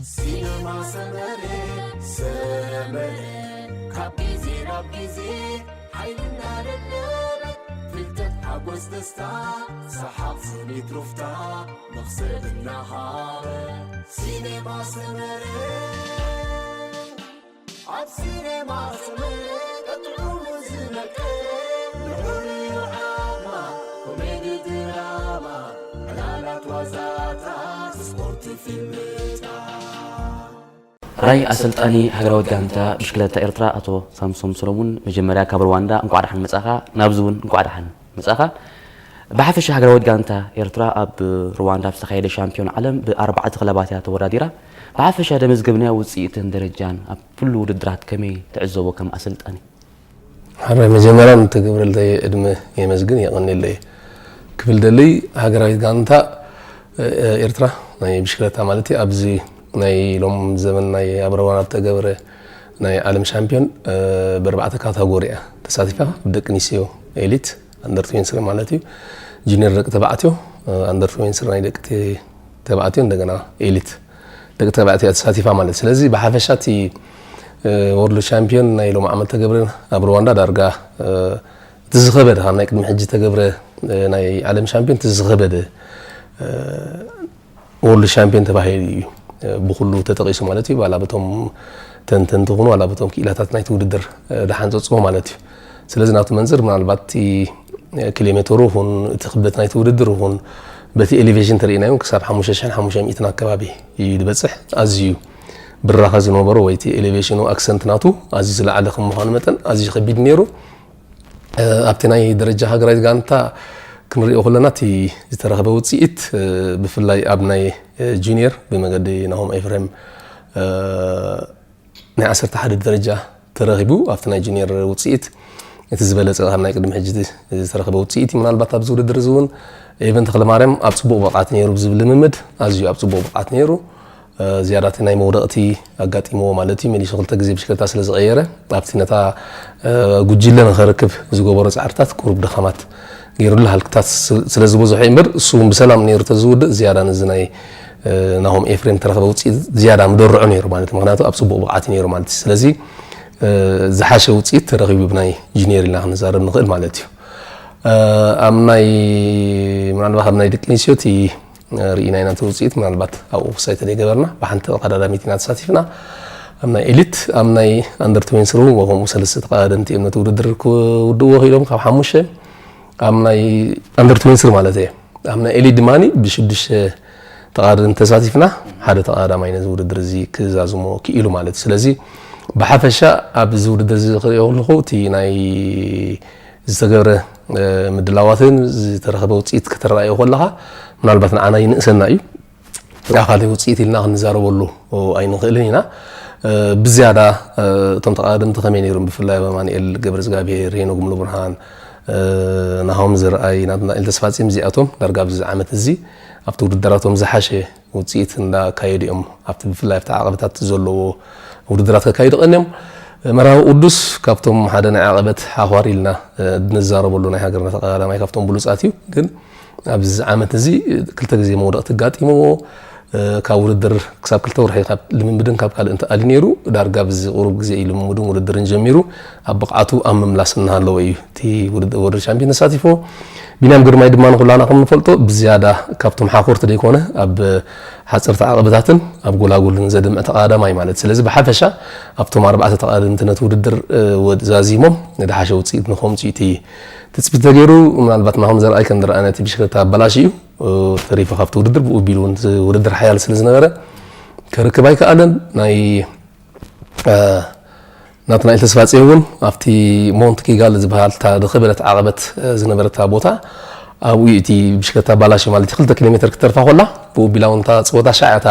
ሲነማ ሰመረ ሰመረ ካብ ግዜ ናብ ግዜ ሓይልና ደለበ ፍልጠት ሓጎስ ደስታ ሰሓቕ ስኒት ሩፍታ መኽሰብ እናሃበ ሲነማ ሰመረ ኣብ ሲነማ ሰመረ ጥዑሙ ዝነቀ ልዑል ዓማ ኮሜዲ ድራማ ዕላላት ዋዛታት ስፖርት ፊልምታ ራይ ኣሰልጣኒ ሃገራዊት ጋንታ ብሽክለታ ኤርትራ ኣቶ ሳምሶም ሰሎሙን፣ መጀመርያ ካብ ሩዋንዳ እንቋዕ ደሓን መጻኻ፣ ናብዚ እውን እንቋዕ ደሓን መጻኻ። ብሓፈሻ ሃገራዊት ጋንታ ኤርትራ ኣብ ሩዋንዳ ኣብ ዝተኻየደ ሻምፒዮን ዓለም ብኣርባዕተ ክለባት እያ ተወዳዲራ። ብሓፈሻ ደመዝገብናዮ ውጽኢትን ደረጃን ኣብ ኩሉ ውድድራት ከመይ ትዕዘቦ ከም ኣሰልጣኒ? ሓራይ መጀመርያ ንተገብረለይ ዕድመ የመስግን የቐንየለይ ክብል ደልይ። ሃገራዊት ጋንታ ኤርትራ ናይ ብሽክለታ ማለት ኣብዚ ናይ ሎም ዘመን ናይ ኣብ ረዋን ኣብ ተገብረ ናይ ዓለም ሻምፒዮን ብኣርባዕተ ካታጎሪ እያ ተሳቲፋ። ደቂ ኣንስትዮ ኤሊት ኣንደር ትዌንቲ ማለት እዩ፣ ጁኒየር ደቂ ተባዕትዮ ኣንደር ትዌንቲ ናይ ደቂ ተባዕትዮ እንደገና ኤሊት ደቂ ተባዕትዮ ተሳቲፋ ማለት። ስለዚ ብሓፈሻ እቲ ወርልድ ሻምፒዮን ናይ ሎም ዓመት ተገብረ ኣብ ሩዋንዳ ዳርጋ እቲ ዝኸበደ ካብ ናይ ቅድሚ ሕጂ ተገብረ ናይ ዓለም ሻምፒዮን እቲ ዝኸበደ ወርልድ ሻምፒዮን ተባሂሉ እዩ ብኩሉ ተጠቒሱ ማለት እዩ። ዋላ በቶም ተንተንቲ ኹኑ ዋላ በቶም ክኢላታት ናይቲ ውድድር ድሓንፀፅዎ ማለት እዩ። ስለዚ ናቱ መንፅር ምናልባት እቲ ኪሎ ሜተሩ ይኹን እቲ ክብደት ናይቲ ውድድር ይኹን በቲ ኤሌቬሽን ተርእናዮ ክሳብ ሓሙሽተ ሽሕን ሓሙሽተ ሚእትን ኣከባቢ እዩ ዝበፅሕ። ኣዝዩ ብራኸ ዝነበሮ ወይ እቲ ኤሌቬሽኑ ኣክሰንት ናቱ ኣዝዩ ዝለዓለ ከም ምዃኑ መጠን ኣዝዩ ከቢድ ነይሩ። ኣብቲ ናይ ደረጃ ሃገራዊት ጋንታ ክንሪኦ ከለና እቲ ዝተረኸበ ውፅኢት ብፍላይ ኣብ ናይ ጁኒየር ብመገዲ ናሆም ኤፍሬም ናይ ዓሰርተ ሓደ ደረጃ ተረኺቡ ኣብቲ ናይ ጁኒየር ውፅኢት እቲ ዝበለፀ ካብ ናይ ቅድሚ ሕጂ ዝተረኸበ ውፅኢት እዩ። ምናልባት ኣብዚ ውድድር እዚ እውን ኤቨን ተክለማርያም ኣብ ፅቡቕ ብቕዓት ነይሩ ብዝብል ልምምድ ኣዝዩ ኣብ ፅቡቕ ብቕዓት ነይሩ። ዝያዳ እቲ ናይ መውደቕቲ ኣጋጢምዎ ማለት እዩ። መሊሱ ክልተ ግዜ ብሽክለታ ስለ ዝቐየረ ኣብቲ ነታ ጉጅለ ንኸርክብ ዝገበሮ ፃዕርታት ቁሩብ ድኻማት ገይሩሉ ሃልክታት ስለ ዝበዝሖ እዩ እምበር እሱ እውን ብሰላም ነይሩ ተዝውድእ ዝያዳ ነዚ ናይ ናሆም ኤፍሬም ተረኸበ ውፅኢት ዝያዳ ምደርዖ ነይሩ ማለት እዩ። ምክንያቱ ኣብ ፅቡቕ ብቕዓት እዩ ነይሩ ማለት እዩ። ስለዚ ዝሓሸ ውፅኢት ተረኺቡ ብናይ ጁኒየር ኢልና ክንዛረብ ንኽእል ማለት እዩ። ኣብ ናይ ምናልባት ኣብ ናይ ደቂ ኣንስትዮ እቲ ርኢና ኢና እቲ ውፅኢት ምናልባት ኣብኡ ክሳይ ተደይገበርና ብሓንቲ ተቐዳዳሚት ኢና ተሳቲፍና። ኣብ ናይ ኤሊት ኣብ ናይ ኣንደር ትዌንቲ እውን ከምኡ ሰለስተ ተቐዳደምቲ እዮም ነቲ ውድድር ክውድእዎ ክኢሎም ካብ ሓሙሽተ ኣብ ናይ ኣንደር ትዌንቲ ማለት እየ ኣብ ናይ ኤሊት ድማ ብሽዱሽተ ተቐዳደምቲ ተሳቲፍና ሓደ ተቐዳዳማይ ነዚ ውድድር እዚ ክዛዝሞ ክኢሉ ማለት እዩ። ስለዚ ብሓፈሻ ኣብዚ ውድድር እዚ ክሪኦ ከለኹ እቲ ናይ ዝተገብረ ምድላዋትን ዝተረኸበ ውፅኢት ከተረኣዮ ከለኻ ምናልባት ንዓና ይንእሰና እዩ። ኣኻሊ ውፅኢት ኢልና ክንዛረበሉ ኣይንኽእልን ኢና። ብዝያዳ እቶም ተቐዳደምቲ ከመይ ነይሮም? ብፍላይ ኣብ ኣማንኤል ገብረዝጋብሄር፣ ሄኖክ ሙሉብርሃን፣ ናሆም ዘርኣይ፣ ናትናኤል ተስፋጽዮን እዚኣቶም ዳርጋ ኣብዚ ዓመት እዚ ኣብቲ ውድድራቶም ዝሓሸ ውፅኢት እንዳካየዱ እዮም። ኣብቲ ብፍላይ ኣብቲ ዓቐበታት ዘለዎ ውድድራት ከካይዱ ቀንዮም። መርሃዊ ቅዱስ ካብቶም ሓደ ናይ ዓቐበት ሓዃር ኢልና ንዛረበሉ ናይ ሃገርና ተቐዳዳማይ ካብቶም ብሉፃት እዩ። ግን ኣብዚ ዓመት እዚ ክልተ ግዜ መውደቕቲ ኣጋጢምዎ ካብ ውድድር ክሳብ ክልተ ወርሒ ካብ ልምምድን ካብ ካልእ እንተኣሊ ነይሩ ዳርጋ ብዚ ቁሩብ ግዜ እዩ ልምምድን ውድድርን ጀሚሩ ኣብ ብቕዓቱ ኣብ ምምላስ እናሃለወ እዩ እቲ ወርልድ ሻምፒዮን ተሳቲፎ። ቢንያም ግርማይ ድማ ንኩላና ከም ንፈልጦ ብዝያዳ ካብቶም ሓኮርቲ ደይኮነ ኣብ ሓፀርቲ ዓቐበታትን ኣብ ጎላጉልን ዘድምዕ ተቐዳዳማይ ማለት። ስለዚ ብሓፈሻ ኣብቶም ኣርባዕተ ተቐዳደምቲ ነቲ ውድድር ዛዚሞም ንድሓሸ ውፅኢት ንኸምፅኡ እቲ ትፅቢት ተገይሩ። ምናልባት ናሆም ዘርኣይ ከም ዝረኣነ እቲ ብሽክለታ ኣበላሽ እዩ ተሪፉ ካብቲ ውድድር ብኡ ቢሉ እውን ውድድር ሓያል ስለ ዝነበረ ክርክብ ኣይከኣለን። ናይ ናትናኤል ተስፋፅዮን እውን ኣብቲ ሞንት ኪጋል ዝበሃል እታ ዝኸበደት ዓቐበት ዝነበረታ ቦታ ኣብኡ እቲ ብሽክለታ ኣባላሽ ማለት ክልተ ኪሎ ሜትር ክተርፋ ኮላ ብኡ ቢላ እውን እታ ፀወታ ሻዕ እታ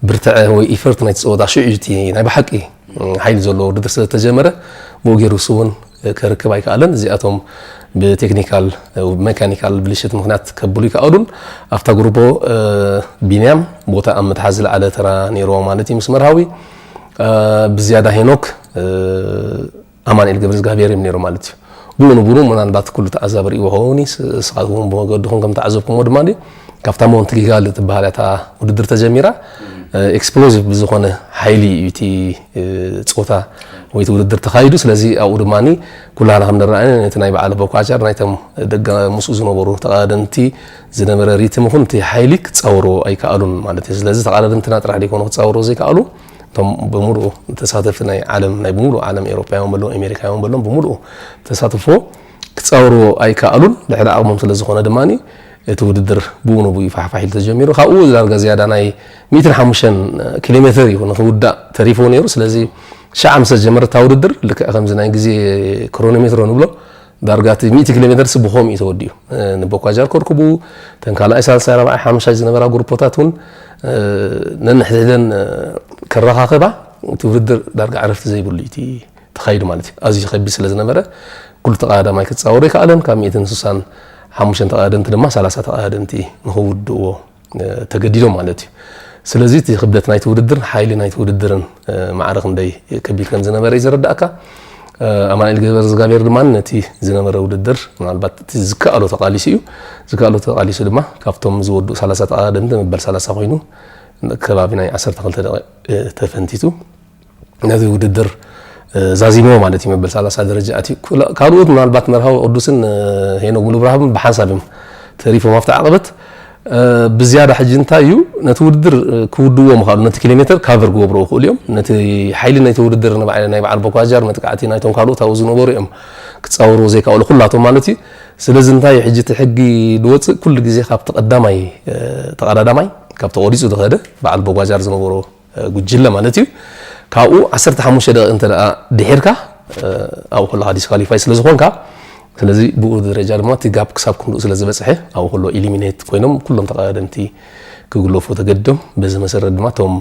ብርትዐ ወይ ኢፈርት ናይቲ ፀወታ ሽዑ እዩ እቲ ናይ ብሓቂ ሓይሊ ዘለዎ ውድድር ስለ ዝተጀመረ ብኡ ገይሩ እሱ እውን ክርክብ ኣይከኣለን። እዚኣቶም ብቴክኒካል መካኒካል ብልሽት ምክንያት ከብሉ ይከኣሉን ኣብታ ጉርቦ ቢንያም ቦታ ኣብ ምትሓዝ ዝለዓለ ተራ ነይርዎ ማለት እዩ ምስ መርሃዊ ብዝያዳ ሄኖክ ኣማንኤል ገብረዝጋብሔር እዮም ነይሩ ማለት እዩ። ብኡ ንብኡ ምናልባት ኩሉ ተዓዛቢ ርእይዎ ኸውን ስኻትኩም እውን ብመገድኹም ከም ተዓዘብኩምዎ ድማ ካብታ ሞንት ጊጋል ትበሃል እታ ውድድር ተጀሚራ ኤክስፕሎዚቭ ብዝኾነ ሓይሊ እዩ እቲ ፆታ ወይ እቲ ውድድር ተኻይዱ። ስለዚ ኣብኡ ድማ ኩላህና ከም ንረኣየ ነቲ ናይ በዓል ቦኳጃር ናይቶም ደገ ምስኡ ዝነበሩ ተቐዳደምቲ ዝነበረ ሪትም ይኹን እቲ ሓይሊ ክፃወርዎ ኣይከኣሉን ማለት እዩ። ስለዚ ተቐዳደምትና ጥራሕ ዘይኮኑ ክፃወርዎ ዘይከኣሉ፣ እቶም ብምሉኡ ተሳተፍቲ ናይ ዓለም፣ ናይ ብምሉእ ዓለም፣ ኤውሮጳውያን በሎም ኣሜሪካውያን በሎም ብምሉኡ ተሳትፎ ክፃወርዎ ኣይከኣሉን። ልዕሊ ዓቕሞም ስለ ዝኾነ ድማ እቲ ውድድር ብኡ ንብኡ እዩ ፋሕፋሕ ኢሉ ተጀሚሩ። ካብኡ ዳርጋ ዝያዳ ናይ ሚእትን ሓሙሽተን ኪሎ ሜትር እዩ ንክውዳእ ተሪፍዎ ነይሩ። ስለዚ ሻዕ ምስ ተጀመረ እታ ውድድር ልክዕ ከምዚ ናይ ግዜ ክሮኖሜትሮ ንብሎ ዳርጋ እቲ ሚእቲ ኪሎ ሜትር ስ ብኸምኡ እዩ ተወዲኡ። ንቦኳጃር ከርክቡ እተን ካልኣይ ሳልሳይ ራብዓይ ሓምሻይ ዝነበራ ግሩፖታት እውን ነንሕድሕደን ከረኻኸባ እቲ ውድድር ዳርጋ ዕረፍቲ ዘይብሉ እዩ እቲ ተኻይዱ ማለት እዩ። ኣዝዩ ከቢድ ስለ ዝነበረ ኩሉ ተቐዳዳማይ ክጻወሩ ኣይከኣለን። ካብ ሚእትን ስሳን ሓሙሽተን ተቐዳደምቲ ድማ ሰላሳ ተቐዳደምቲ ንኽውድእዎ ተገዲዶም ማለት እዩ። ስለዚ እቲ ክብደት ናይቲ ውድድር ሓይሊ ናይቲ ውድድርን ማዕረ ክንደይ ከቢድ ከም ዝነበረ እዩ ዘረዳእካ። ኣማኑኤል ገብረዝጋብሔር ድማ ነቲ ዝነበረ ውድድር ምናልባት እቲ ዝከኣሎ ተቓሊሱ እዩ። ዝከኣሎ ተቓሊሱ ድማ ካብቶም ዝወድኡ ሰላሳ ተቐዳደምቲ መበል ሰላሳ ኮይኑ ከባቢ ናይ ዓሰርተ ክልተ ደቂቕ ተፈንቲቱ ነቲ ውድድር ዛዚሞ ማለት እዩ። መበል ሰላሳ ደረጃ ኣትዩ። ካልኦት ምናልባት መርሃዊ ቅዱስን ሄኖክ ሙሉብርሃምን ብሓንሳብ እዮም ተሪፎም ኣብቲ ዓቐበት። ብዝያዳ ሕጂ እንታይ እዩ ነቲ ውድድር ክውድዎ ምኽኣሉ፣ ነቲ ኪሎ ሜትር ካቨር ክገብርዎ ክእሉ እዮም። ነቲ ሓይሊ ናይቲ ውድድር ንባዕ-፣ ናይ በዓል ቦኳጃር መጥቃዕቲ ናይቶም ካልኦት ኣብኡ ዝነበሩ እዮም ክጻወርዎ ዘይከኣሉ ኩላቶም ማለት እዩ። ስለዚ እንታይ እዩ ሕጂ እቲ ሕጊ ዝወጽእ? ኩሉ ግዜ ካብቲ ቀዳማይ ተቐዳዳማይ ካብቲ ቆሪጹ ዝኸደ በዓል ቦኳጃር ዝነበሮ ጉጅለ ማለት እዩ። ካብኡ ዓሰርተ ሓሙሽተ ደቂቕ እንተ ደኣ ድሒርካ ኣብኡ ከለኻ ዲስኳሊፋይ ስለ ዝኾንካ፣ ስለዚ ብኡ ደረጃ ድማ እቲ ጋፕ ክሳብ ክንድኡ ስለ ዝበጽሐ ኣብኡ ከሎ ኢሊሚኔት ኮይኖም ኩሎም ተቐዳደምቲ ክግለፉ ተገድዶም። በዚ መሰረት ድማ እቶም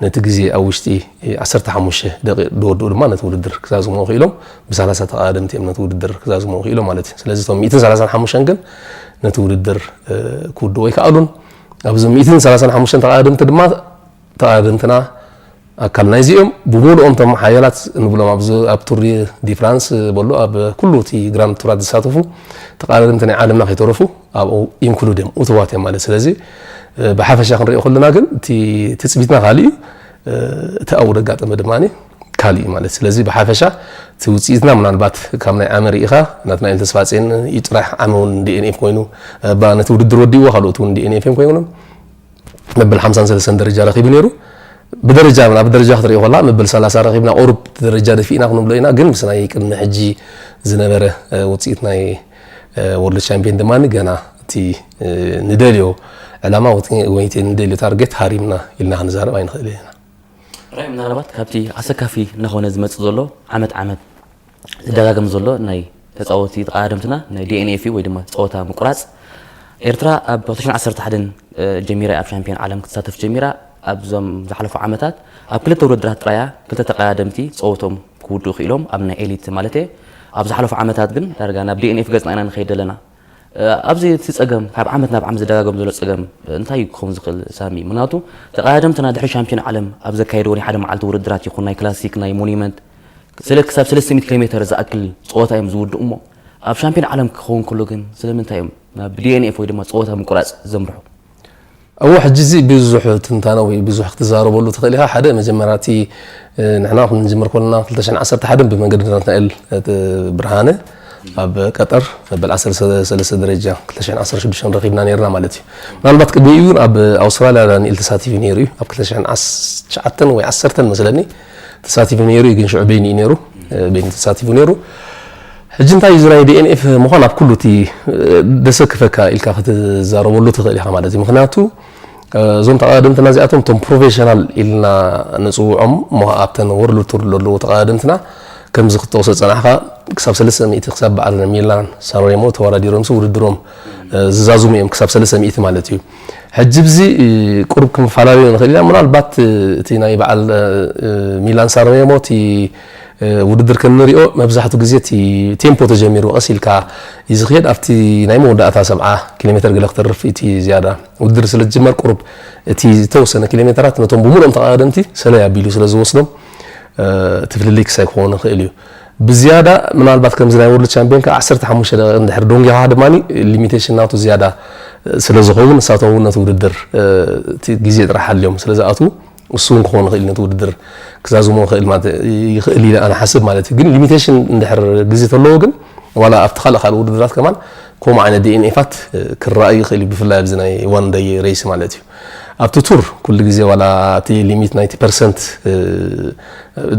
ነቲ ግዜ ኣብ ውሽጢ ዓሰርተ ሓሙሽተ ደቂቕ ዝወድኡ ድማ ነቲ ውድድር ክዛዝምዎ ክኢሎም። ብሰላሳ ተቐዳደምቲ እዮም ነቲ ውድድር ክዛዝምዎ ክኢሎም ማለት እዩ። ስለዚ እቶም ሚእትን ሰላሳን ሓሙሽተን ግን ነቲ ውድድር ክውድኡ ኣይከኣሉን። ኣብዚ ሚእትን ሰላሳን ሓሙሽተን ተቐዳደምቲ ድማ ተቐዳደምትና ኣካል ናይዚ እዮም። ብምሉኦም እቶም ሓያላት ንብሎም ኣብዚ ኣብ ቱር ዲ ፍራንስ በሎ ኣብ ኩሉ እቲ ግራንድ ቱራት ዝሳተፉ ተቐዳደምቲ ናይ ዓለምና ከይተረፉ ኣብኡ ኢንክሉድ እዮም፣ እቱዋት እዮም ማለት። ስለዚ ብሓፈሻ ክንሪኦ ከለና ግን እቲ ትጽቢትና ካልእ እዩ፣ እቲ ኣብኡ ዘጋጠመ ድማ ካልእ እዩ ማለት። ስለዚ ብሓፈሻ እቲ ውፅኢትና ምናልባት ካብ ናይ ዓመ ርኢኻ ናትናኤል ተስፋጼን እዩ ጥራሕ፣ ዓመ እውን ዲኤንኤፍ ኮይኑ፣ ባ ነቲ ውድድር ወዲእዎ ካልኦት እውን ዲኤንኤፍ እዮም ኮይኖም። መበል ሓምሳን ሰለስተን ደረጃ ረኺቡ ነይሩ። ብደረጃ፣ ናብ ደረጃ ክትሪኦ ከላ መበል ሰላሳ ረኺብና፣ ቁሩብ ደረጃ ደፊእና ክንብሎ ኢና፣ ግን ምስ ናይ ቅድሚ ሕጂ ዝነበረ ውፅኢት ናይ ወርልድ ቻምፒዮን ድማ ገና እቲ ንደልዮ ዕላማ ወይ እቲ ንደልዮ ታርጌት ሃሪምና ኢልና ክንዛረብ ኣይንኽእል ኢና። ራይ፣ ምናልባት ካብቲ ኣሰካፊ እናኾነ ዝመጽእ ዘሎ ዓመት ዓመት ዝደጋገም ዘሎ ናይ ተጻወቲ ተቐዳደምትና ናይ ዲኤንኤፍ ወይ ድማ ጸወታ ምቁራጽ፣ ኤርትራ ኣብ ክልተ ሽሕን ዓሰርተ ሓደን ጀሚራ ኣብ ሻምፒዮን ዓለም ክትሳተፍ ጀሚራ። ኣብዞም ዝሓለፉ ዓመታት ኣብ ክልተ ውድድራት ጥራያ ክልተ ተቐዳደምቲ ጸወቶም ክውድኡ ክኢሎም ኣብ ናይ ኤሊት ማለት እየ። ኣብ ዝሓለፉ ዓመታት ግን ዳርጋ ናብ ዲኤንኤፍ ገጽና ኢና ንኸይድ ዘለና። ኣብዚ እቲ ጸገም ካብ ዓመት ናብ ዓመት ዝደጋገም ዘሎ ጸገም እንታይ እዩ ክኸውን ዝኽእል ሳሚ? ምክንያቱ ተቐዳደምትና ድሕሪ ሻምፒዮን ዓለም ኣብ ዘካየድዎ ናይ ሓደ መዓልቲ ውድድራት ይኹን ናይ ክላሲክ ናይ ሞኒመንት ስለ ክሳብ ሰለስተ ሚእቲ ኪሎ ሜትር ዝኣክል ጸወታ እዮም ዝውድኡ እሞ ኣብ ሻምፒዮን ዓለም ክኸውን ከሎ ግን ስለምንታይ እዮም ናብ ዲኤንኤፍ ወይ ድማ ጸወታ ምቁራጽ ዘምርሑ? እወ፣ ሕጂ እዚ ብዙሕ ትንታነ ወይ ብዙሕ ክትዛረበሉ ትኽእል ኢኻ። ሓደ መጀመርያ እቲ ንሕና ክንጅምር ከለና ክልተ ሽሕን ዓሰርተ ሓደን ብመንገዲ ናትናኤል ብርሃነ ኣብ ቀጠር መበል ዓሰርተ ሰለስተ ደረጃ ክልተ ሽሕን ዓሰርተ ሽዱሽተን ረኺብና ነይርና ማለት እዩ። ምናልባት ቅድሚኡ እውን ኣብ ኣውስትራልያ ዳንኤል ተሳቲፉ ነይሩ እዩ። ኣብ ክልተ ሽሕን ትሽዓተን ወይ ዓሰርተን መስለኒ ተሳቲፉ ነይሩ እዩ፣ ግን ሽዑ በይኑ እዩ ነይሩ፣ በይኑ ተሳቲፉ ነይሩ። ሕጂ እንታይ እዩ እዚ ናይ ዲኤንኤፍ ምዃን ኣብ ኩሉ እቲ ደሰክፈካ ኢልካ ክትዛረበሉ ትኽእል ኢኻ ማለት እዩ። ምኽንያቱ እዞም ተቐዳደምትና እዚኣቶም እቶም ፕሮፌሽናል ኢልና ንፅውዖም እሞ ኣብተን ወርልድ ቱር ዘለዉ ተቐዳደምትና ከምዚ ክትጠቕሶ ዝፀናሕካ ክሳብ ሰለስተ ሚእቲ ክሳብ በዓል ሚላን ሳንሬሞ ተወዳዲሮምሲ ውድድሮም ዝዛዝሙ እዮም ክሳብ ሰለስተ ሚእቲ ማለት እዩ። ሕጂ ብዚ ቁሩብ ክንፈላለዩ ንኽእል ኢና። ምናልባት እቲ ናይ በዓል ሚላን ሳንሬሞ እቲ ውድድር ከም ንሪኦ መብዛሕትኡ ግዜ እቲ ቴምፖ ተጀሚሩ ቀስ ኢልካ እዩ ዝኽየድ። ኣብቲ ናይ መወዳእታ ሰብዓ ኪሎ ሜትር ገለ ክተርፍ እቲ ዝያዳ ውድድር ስለ ዝጅመር ቁሩብ እቲ ዝተወሰነ ኪሎ ሜትራት ነቶም ብምሉኦም ተቐዳደምቲ ሰለይ ኣቢሉ ስለ ዝወስዶም እቲ ፍልልይ ክሳይ ክኸውን ይኽእል እዩ። ብዝያዳ ምናልባት ከምዚ ናይ ወርልድ ቻምፒዮን ከዓ ዓሰርተ ሓሙሽተ ደቂቕ እንድሕር ዶንጊኻ ድማ ሊሚቴሽን ናቱ ዝያዳ ስለ ዝኸውን ንሳቶም እውን ነቲ ውድድር እቲ ግዜ ጥራሕ ሓልዮም ስለ ዝኣትዉ እሱ እውን ክኾን ይኽእል፣ ነቲ ውድድር ክዛዝሞ ይኽእል ማለት ይኽእል ኢለ ኣነ ሓስብ ማለት እዩ። ግን ሊሚቴሽን እንድሕር ግዜ ተለዎ ግን ዋላ ኣብቲ ካልእ ካልእ ውድድራት ከማን ከምኡ ዓይነት ዲ ኤን ኤፋት ክረኣዩ ይኽእል እዩ፣ ብፍላይ ኣብዚ ናይ ዋን ደይ ሬስ ማለት እዩ። ኣብቲ ቱር ኩሉ ግዜ ዋላ እቲ ሊሚት ናይቲ ፐርሰንት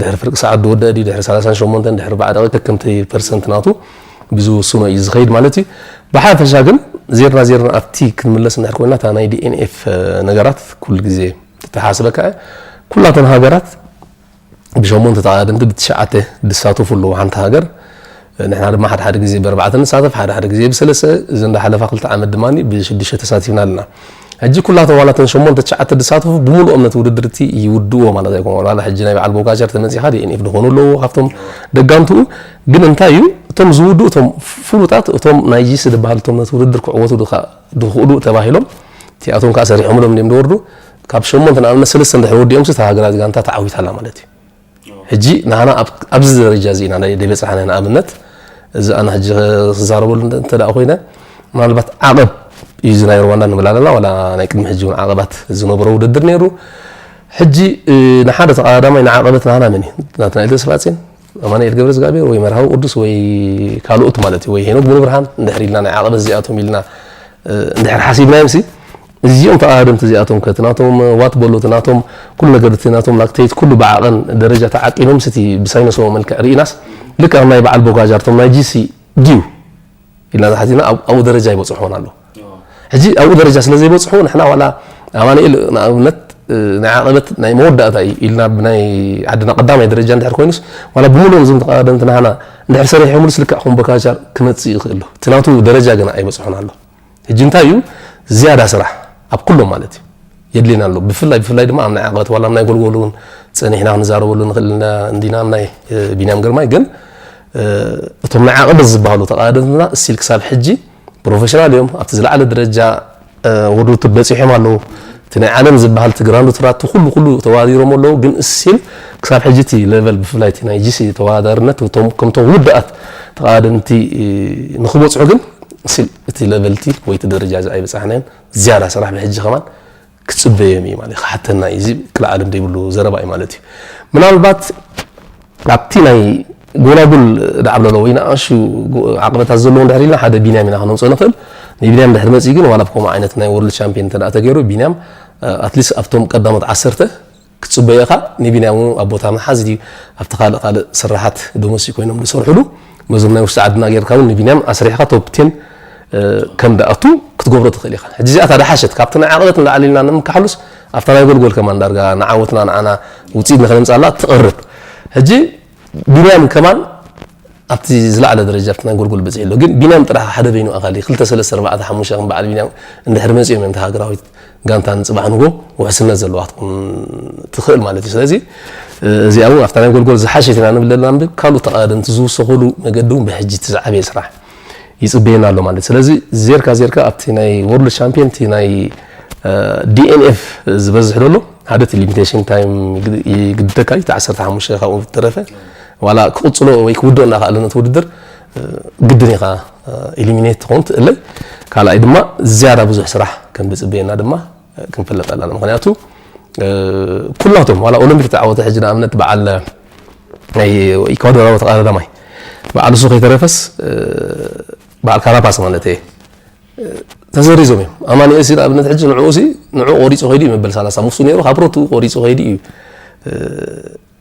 ድሕሪ ፍርቂ ሰዓት ዝወደአ ድዩ፣ ድሕሪ ሰላሳን ሸሞንተን፣ ድሕሪ ኣርባዓ ደቂቕ፣ ከምቲ ፐርሰንት ናቱ ብዝውስኖ እዩ ዝኸይድ ማለት እዩ። ብሓፈሻ ግን ዜርና ዜርና ኣብቲ ክንምለስ እንድሕር ኮይና፣ እታ ናይ ዲ ኤን ኤፍ ነገራት ኩሉ ግዜ ተተሓስበካ እያ። ኩላተን ሃገራት ብሸሞንተ ተቐዳደምቲ ብትሽዓተ ዝሳተፉ ኣለዉ። ሓንቲ ሃገር ንሕና ድማ ሓደ ሓደ ግዜ ብኣርባዕተ ንሳተፍ፣ ሓደ ሓደ ግዜ ብሰለስተ። እዚ እንዳሓለፋ ክልተ ዓመት ድማ ብሽዱሽተ ተሳቲፍና ኣለና። ሕጂ ኩላቶም ዋላ እተን ሸሞንተ ትሽዓተ ዝሳተፉ ብምሉኦም ነቲ ውድድር እቲ ይውድእዎ ማለት ኣይኮነ። ዋላ ሕጂ ናይ በዓል ቦጋጀር ተመጺኻ ዲ ኤን ኤፍ ዝኾኑ ኣለዉ ካብቶም ደጋምትኡ። ግን እንታይ እዩ እቶም ዝውድኡ፣ እቶም ፍሉጣት፣ እቶም ናይ ጂሲ ዝበሃሉ፣ እቶም ነቲ ውድድር ክዕወቱ ድኻ- ድኽእሉ ተባሂሎም እቲኣቶም ከዓ ሰሪሖምሎም እዮም ዝወርዱ። ካብ ሸሞንተ ንኣብነት ሰለስተ እንድሕር ወዲኦምሲ እታ ሃገራዊት ጋንታ ተዓዊታ ኣላ ማለት እዩ። ሕጂ ንዓና ኣብ- ኣብዚ ደረጃ እዚ ኢና ናይ ደይ በጻሕና። ንኣብነት እዚ ኣነ ሕጂ ክዛረበሉ እንተ- እንተ ደኣ ኮይነ ምናልባት ዓቐብ እዩ እዚ ናይ ሩዋንዳ ንብል ኣለና፣ ዋላ ናይ ቅድሚ ሕጂ እውን ዓቐባት ዝነበሮ ውድድር ነይሩ። ሕጂ እ፣ ንሓደ ተቐዳዳማይ ንዓቐበት ናህና መን እዩ? ናትናኤል ተስፋጽዮን፣ ኣማኑኤል ገብረዝጋብሔር ወይ መርሃዊ ቅዱስ ወይ ካልኦት ማለት እዩ፣ ወይ ሄኖክ ብሩብርሃን እንድሕር ኢልና ናይ ዓቐበት እዚኣቶም ኢልና እ፣ እንድሕር ሓሲብናዮም ሲ እዚኦም ተቐዳደምቲ እዚኣቶም ከ እቲ ናቶም ዋት በሎ እቲ ናቶም ኩሉ ነገር እቲ ናቶም ላክቴት ኩሉ ብዓቐን ደረጃ ተዓቂኖም ስቲ ብሳይነሳዊ መልክዕ ርኢናስ ልክዕ ናይ በዓል ቦጋጃር እቶም ናይ ጂሲ ድዩ ኢልና ተሓቲና ኣብ- ኣብኡ ደረጃ ይበፅሑን ኣሎ። ሕጂ ኣብኡ ደረጃ ስለ ዘይበፅሑ ንሕና ዋላ ኣማኑኤል ንኣብነት እ፣ ናይ ዓቐበት ናይ መወዳእታ እዩ ኢልና ብናይ ዓድና ቀዳማይ ደረጃ እንድሕር ኮይኑስ ዋላ ብምሉኦም እዞም ተቐዳደምቲ ናህና እንድሕር ሰሪሖምሉስ ልክዕ ከም ቦጋጃር ክመፅእ ይኽእል ኣሎ። እቲ ናቱ ደረጃ ገና ኣይበፅሑን ኣሎ። ሕጂ እንታይ እዩ ዝያዳ ስራሕ ኣብ ኩሎም ማለት እዩ የድልየና ኣሎ። ብፍላይ ብፍላይ ድማ ኣብ ናይ ዓቐበት ዋላ ኣብ ናይ ጎልጎል እውን ጸኒሕና ክንዛረበሉ ንኽእል እንዲና ናይ ቢንያም ግርማይ ግን እቶም ናይ ዓቐበት ዝበሃሉ ተቐዳደምትና እስቲል ክሳብ ሕጂ ፕሮፌሽናል እዮም። ኣብቲ ዝለዓለ ደረጃ ወርልድ ቱር በጺሖም ኣለዉ። እቲ ናይ ዓለም ዝበሃል እቲ ግራንድ ቱር ኣቲ ኩሉ ኩሉ ተወዳዲሮም ኣለዉ። ግን እስቲል ክሳብ ሕጂ እቲ ሌቨል ብፍላይ እቲ ናይ ጂሲ ተወዳዳርነት እቶም ከምቶም ውድኣት ተቐዳደምቲ ንኽበጽሑ ግን እስቲል እቲ ሌቨል እቲ ወይ እቲ ደረጃ እዚ ኣይበጻሕናዮን። ዝያዳ ስራሕ ብሕጂ ከማን ክጽበዮም እዩ ማለት እዩ። ክሓተና እዩ። እዚ ክልዓለም ዘይብሉ ዘረባ እዩ ማለት እዩ። ምናልባት ኣብቲ ናይ ጎላጉል ዳዕብለሎ ወይ ንኣሹ ዓቕበታት ዘለዎ እንድሕር ኢልና ሓደ ቢንያም ኢና ክነምፅኦ ንኽእል። ንቢንያም ድሕር መፅኡ ግን ዋላ ብከምኡ ዓይነት ናይ ወርልድ ቻምፒዮን እንተ ተገይሩ ቢንያም ኣትሊስት ኣብቶም ቀዳሞት ዓሰርተ ክትፅበዮ ኢኻ። ንቢንያም እውን ኣብ ቦታ ምሓዝ ድዩ ኣብቲ ካልእ ካልእ ስራሓት ዶመስቲክ ኮይኖም ዝሰርሕሉ መዞም ናይ ውሽጢ ዓድና ጌርካ እውን ንቢንያም ኣስሪሕካ ቶፕ ቴን ከም ደኣቱ ክትገብሮ ትኽእል ኢኻ። ሕጂ እዚኣ እታ ደሓሸት ካብቲ ናይ ዓቕበት ንላዕሊ ኢልና ንምካሓሉስ ኣብታ ናይ ጎልጎል ከማን ዳርጋ ንዓወትና ንዓና ውፅኢት ንኸነምፃላ ትቐርብ። ሕጂ ቢንያም ከማን ኣብቲ ዝለዓለ ደረጃ ኣብቲ ናይ ጎልጎል በፂሑ ኣሎ። ግን ቢንያም ጥራሕ ሓደ በይኑ ኣኻሊ ክልተ ሰለስተ ኣርባዕተ ሓሙሽተ ከም በዓል ቢንያም እንድሕር መፂኦም እዮም እታ ሃገራዊት ጋንታ ንፅባሕ ንጎ ውሕስነት ዘለዋ ክትኮን ትኽእል ማለት እዩ። ስለዚ እዚኣ እውን ኣብታ ናይ ጎልጎል ዝሓሸት ኢና ንብል ዘለና እምበር ካልኦት ተቐዳደምቲ ዝውሰኹሉ መገዲ እውን ብሕጂ እቲ ዝዓበየ ስራሕ ይፅበየና ኣሎ ማለት እዩ። ስለዚ ዜርካ ዜርካ ኣብቲ ናይ ወርልድ ቻምፒዮን እቲ ናይ ዲኤንኤፍ ዝበዝሕ ዘሎ ሓደ እቲ ሊሚቴሽን ታይም ይግድደካ እዩ። እቲ ዓሰርተ ሓሙሽተ ካብኡ ዝተረፈ ዋላ ክቕፅሎ ወይ ክውድኦ እናኽኣለ ነቲ ውድድር ግድን ኢኻ ኢሊሚኔት ትኸውን ትእለይ። ካልኣይ ድማ ዝያዳ ብዙሕ ስራሕ ከም ዝፅበየና ድማ ክንፈልጥ ኣለና። ምክንያቱ ኩላቶም ዋላ ኦሎምፒክ ተዓወተ ሕጂ ንኣብነት በዓል ናይ ኢኳዶራዊ ተቐዳዳማይ በዓል እሱ ከይተረፈስ በዓል ካራፓስ ማለት እየ ተዘሪዞም እዮም። ኣማኒኤል ሲ ንኣብነት ሕጂ ንዕኡ ሲ ንዕኡ ቆሪፁ ከይዱ እዩ መበል ሰላሳ ሙሱ ነይሩ ካብ ሮቱ ቆሪፁ ከይዱ እዩ